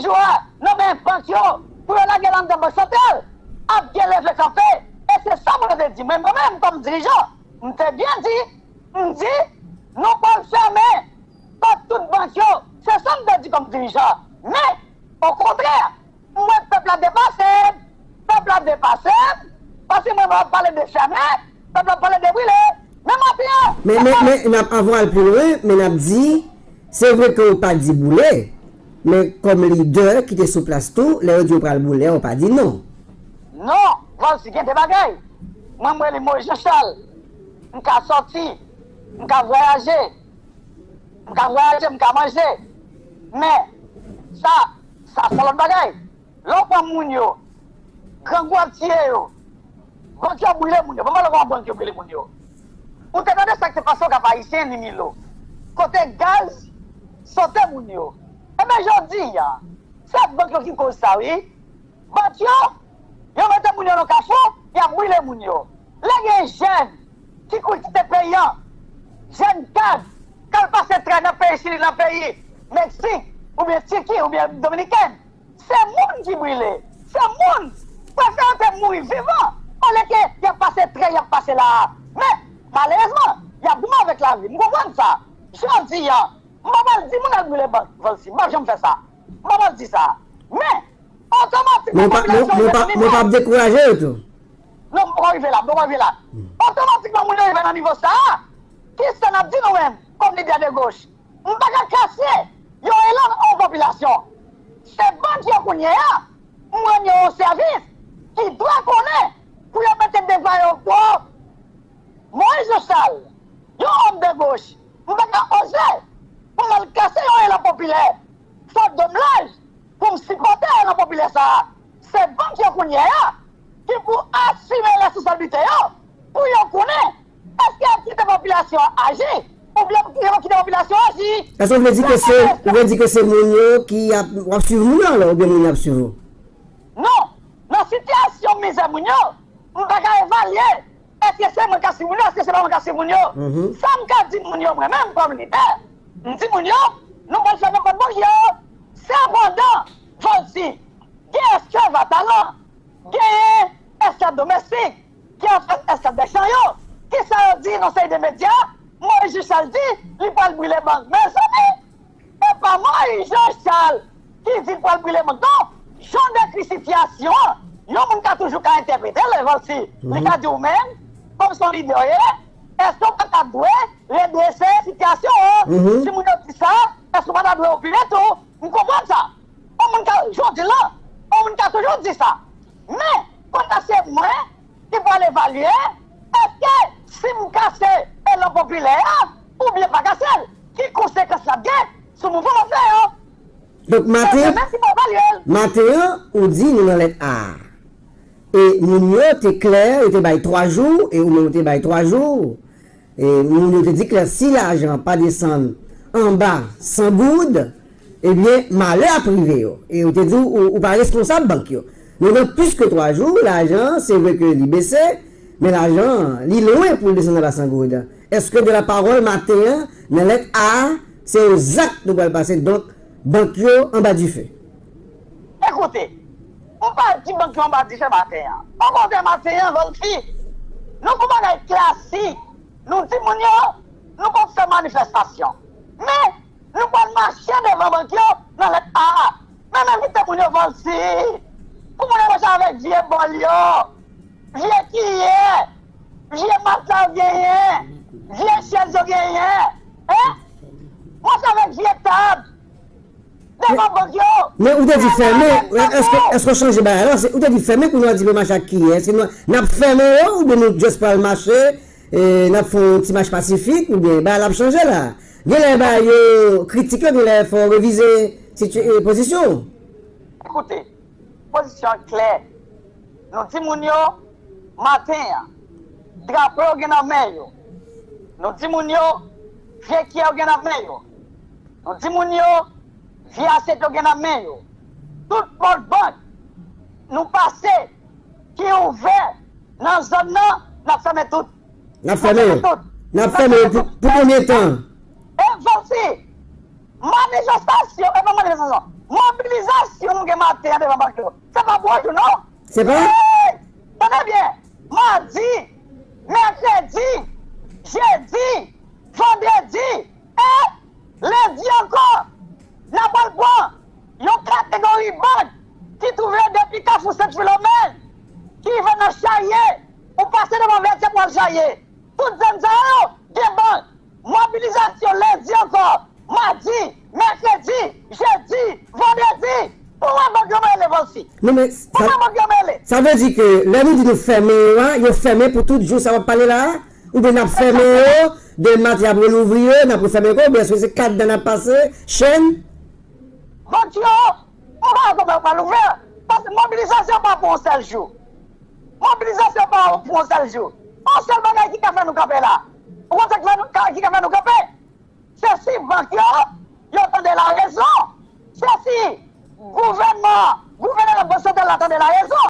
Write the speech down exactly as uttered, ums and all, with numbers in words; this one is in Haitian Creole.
jou a nan men bank yo pou yo lage l anndan Bank Santral, ap gen leve kanpe. E se sa mwen te di. Mwen, mwen menm, kòm dirijan, m te byen di, m di, nou pral fèmen pòt tout bank yo. Se sa m te di kòm dirijan. Men, okontrè, m wè pèp la depase m. Pèp la depase m. Paske mwen, mwen ap pale de fèmen, pèp la ap pale de brile. Men maten an, men, men, men, n ap, anvan w al pi lwen, men n ap di, se vre ke w pa di boule, men kòm lidè ki te sou plas tou, lè yo di yo pral boule, ou pa di non. Non, Valsi, gen de bagay. Mwen, mwen, li Moyiz Jan Chal. M ka sòti, m ka vwayaje, m ka vwayaje, m ka manje. Men, sa, sa se lòt bagay. Lè w pran moun yo, grangou ap tiye yo, bank yo ap brile moun yo. Ban m pale w kòman bank yo brile moun yo. Ou te tande sa k te pase Kap Ayisyen ni Milo, kote gaz sote moun yo. Ebyen, jodi a, se bank yo ki koz sa, wi. Bank yo, yo mete moun yo nan kafou, y ap brile moun yo. Lè gen jèn ki kouri kite peyi a, jèn kad, k al pase trè nan peyi Chili, nan peyi Meksik, oubyen Tiki, oubyen Dominikèn, se moun ki brile. Se moun. Prefere te mouri vivan, olye ke y ap pase trè, y ap pase la a. Men, malerezman, y ap goumen avèk lavi. M konprann sa. Jodi a, m pa pral di moun al brile bank, Valsi. M p ap janm fè sa. M pa pral di sa. Men, otomatikman, popilasyon an vin. Mwen pa ap dekouraje yo tou. Non, m poko rive la, m poko rive la. Otomatikman, moun yo rive nan nivo sa a. Kisa n ap di nou menm, kòm lidè de goch? M pa ka kase yon elan an popilasyon. Se bank yo kounye a, m rann yo yon sèvis ki dwe konnen pou yo mete devwa yo bò. Moyiz Jan Chal, yon òm de goch, m pa ka oze pou m al kase yon elan popilè, fòt de m laj, pou m sipòte elan popilè sa a. Se bank yo kounye a ki pou asime responsablite yo, pou yo konnen èske y ap kite popilasyon an aji, oubyen yo kite popilasyon an aji. Èske w vle di ke se, ou vle di ke se moun yo ki ap, w ap swiv moun yo alò, oubyen moun yo ap swiv ou? Non, nan sitiyasyon mizè moun yo, m pa ka evalye. Èske se mwen k ap swiv moun yo? Èske se pa mwen k ap swiv moun yo? Sa m ka di moun yo, mwen menm, kòm lidè, m di moun yo, nou pral fèmen pòt bank yo. Sepandan, Valsi, gen esklav a talan, genyen esklav domestik, ki anfèt esklav dè chan yo. Kisa yo di nan seri de medya? Moyiz Jan Chal di li pral brile bank. Mezanmi, e pa Moyiz Jan Chal ki di l pral brile bank non. Jan w dekri sitiyasyon an, yon moun ka toujou ka entèprete l, Valsi. Li ka di w menm, kòm se yon lidè w ye, èske w pa ta dwe redrese sitiyasyon an? Si moun yo di sa, èske w pa ta dwe opine tou? M konprann sa. Yon moun ka, jodi la, yon moun ka toujou di sa. Men, kounye a se mwen ki pral evalye, èske si m kase elan popilè a, oubyen pa kase l, ki konsekans l ap gen sou mouvman m ap fè yo? Donk, maten, se mwen menm ki pral evalye l. Maten an, ou di nou nan lèt A a. E moun yo te klè, yo te bay twa jou, e ou menm ou te bay twa jou. E moun yo te di klè, si lajan pa desann anba san goud, ebyen, malè ap rive yo. E yo te di w, ou, ou pa responsab bank yo. Men nan plis ke twa jou, lajan an, se vre ke li bese, men lajan an, li lwen pou l desann anba san goud. Èske de la pawòl maten an, nan lèt A a, se o zak nou pral pase, donk, bank yo anba dife? Ekoute, m pa di bank yo anba dife maten an. Okontrè, maten an, Valsi, nou gon bagay klasik. Nou di moun yo, nou p ap fè manifestasyon. Men, nou pral mache devan bank yo nan lèt A a. Men m envite moun yo, Valsi, pou moun yo mache avèk vye bòl yo, vye kiyè, vye matla yo genyen, vye chèz yo genyen, en? Mache avèk vye tab devan bank yo. Men ou te di fèmen, èske, èske w chanje bagay la? Se, ou te di fèmen, kounye a w di pou mache ak kiyè. Èske nou, n ap fèmen yo, oubyen nou just pral mache, e, n ap fè yon ti mach pasifik, oubyen bagay la ap chanje la? Genlè bagay yo, kritik yo, genlè fò w revize siti-, e, pozisyon w. Ekoute, pozisyon an klè. Nou di moun yo, maten an, drapo yo gen nan men yo. Nou di moun yo, vye kiyè yo gen nan men yo. Nou di moun yo, vye asyèt yo gen nan men yo. Tout pòt bank nou pase ki ouvè nan zòn nan, n ap fèmen tout. N ap fèmen yo. N ap fèmen yo pou, pou konbyen tan? E Valsi, manifestasyon, e pa manifestasyon, mobilizasyon. Mobilizasyon nou gen maten an devan bank yo, se pa pou yon jou, non. Se pa? Hey! Tande byen. Madi, mèkredi, jedi, vandredi, e lendi ankò, n ap al pran yon kategori bank ki twouve yo depi Kafou Sent Filomèn, ki rive nan Charye, ou pase devan Vètyè pou al Charye. Tout zòn sa yo gen bank. Mobilizasyon lendi ankò, madi, mèkredi, jedi, vandredi. Pou mwen, bank yo mele, Volcy. Non, men sa, pou mwen, bank yo mele. Sa vle di ke lè nou di nou fèmen yo a, yo fèmen pou tout jou sa w ap pale la a? Oubyen n ap fèmen yo, demen maten y ap relouvri yo, n ap refèmen ankò, oubyen èske se kat dan n ap pase, chèn? Bank yo, m pa wè kòman yo pral ouvè, paske mobilizasyon pa pou yon sèl jou. Mobilizasyon pa pou yon sèl jou. Yon sèl bagay ki ka fè nou kanpe la. Ou konn sa ki fè nou, ka- ki ka fè nou kanpe? Se si bank yo, yo tande larezon. Se si gouvènman, gouvènè Bank Santral la tande larezon.